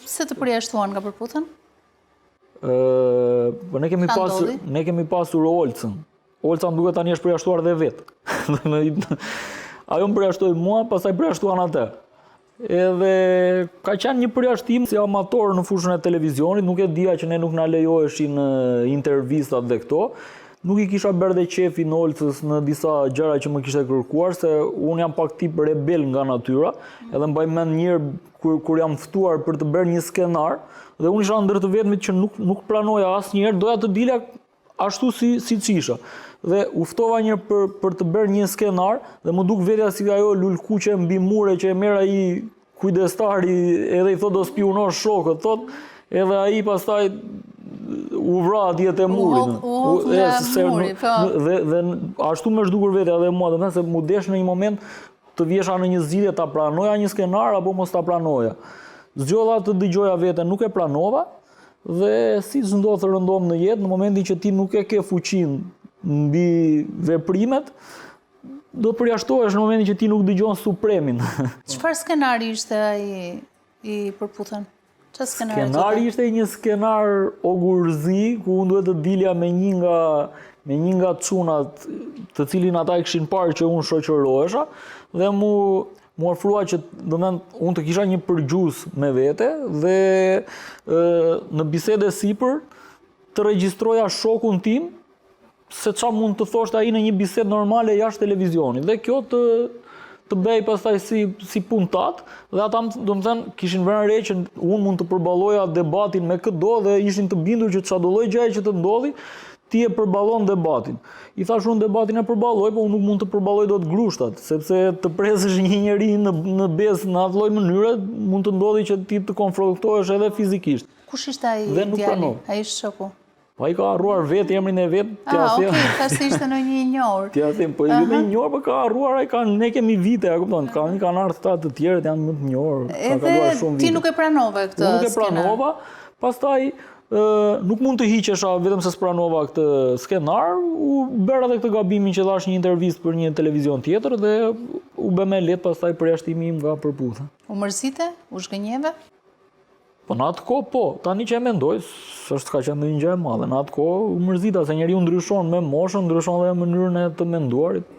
Pse të përjashtuan nga Përputhen? Ë, po ne kemi pasur ne kemi pasur Olcën. Olca më duket tani është përjashtuar dhe vetë. Ajo më përjashtoi mua, pastaj përjashtuan atë. Edhe ka qenë një përjashtim si amator në fushën e televizionit, nuk e dija që ne nuk na lejoheshin intervistat dhe këto. Nuk i kisha bërë dhe qefin Olcës në disa gjëra që më kishte kërkuar, se unë jam pak tip rebel nga natyra, edhe mbaj mend një herë kur kur jam ftuar për të bërë një skenar dhe unë isha ndër të vetmit që nuk nuk pranoja asnjëherë, doja të dilja ashtu si siç isha. Dhe u ftova një për për të bërë një skenar dhe m'u duk vetja si ajo lulkuqe mbi mure që e merr ai kujdestari edhe i thotë do spiunosh shokët, thotë, edhe ai pastaj u vra atje te muri. U hodh nga muri, po. Dhe dhe ashtu më është dukur vetja edhe mua, domethënë se m'u desh në një moment të vjesha në një zgjidhje ta pranoja një skenar apo mos ta pranoja. Zgjodha të dëgjoja veten, nuk e pranova dhe siç ndodh rëndom në jetë, në momentin që ti nuk e ke fuqinë mbi veprimet, do të përjashtohesh në momentin që ti nuk dëgjon supremin. Çfarë skenari ishte ai i Përputhen? Çfarë skenari? Skenari ishte një skenar ogurzi ku unë duhet të dilja me një nga me një nga çunat të cilin ata e kishin parë që unë shoqërohesha dhe m'u m'u ofrua që domethënë unë të kisha një përgjues me vete dhe ë në bisedë e sipër të regjistroja shokun tim se ça mund të thoshte ai në një bisedë normale jashtë televizionit. Dhe kjo të të bëhej pastaj si si puntat dhe ata domethënë kishin vënë re që unë mund të përballoja debatin me këdo dhe ishin të bindur që çfarëdo lloj gjëje që të ndodhi, ti e përballon debatin. I thashë unë debatin e përballoj, po unë nuk mund të përballoj dot grushtat, sepse të presësh një njeri në në besë në atë lloj mënyre mund të ndodhi që ti të konfrontohesh edhe fizikisht. Kush ishte ai djali? Ai shoku. Po ai ka harruar vetë emrin e vet, t'ia ah, them. Ah, okay, thashë se ishte ndonjë i njohur. T'ia them, po jo i njohur, po ka harruar ai ka ne kemi vite, a kupton? Kanë kanë ardhur këta të tjerët janë më të njohur, ka kaluar shumë vite. Ti nuk e pranove këtë. Unë nuk e pranova, pastaj ë nuk mund të hiqesha vetëm se s'pranova këtë skenar, u bëra edhe këtë gabimin që dhashë një intervistë për një televizion tjetër dhe u bë më lehtë pastaj përjashtimi im nga Përputhen. U mërzite? U zhgënjeve? Po në atë kohë po, tani që e mendoj, s'është ka qenë ndonjë gjë e madhe. Në atë kohë u mërzita se njeriu ndryshon me moshën, ndryshon dhe mënyrën e të menduarit.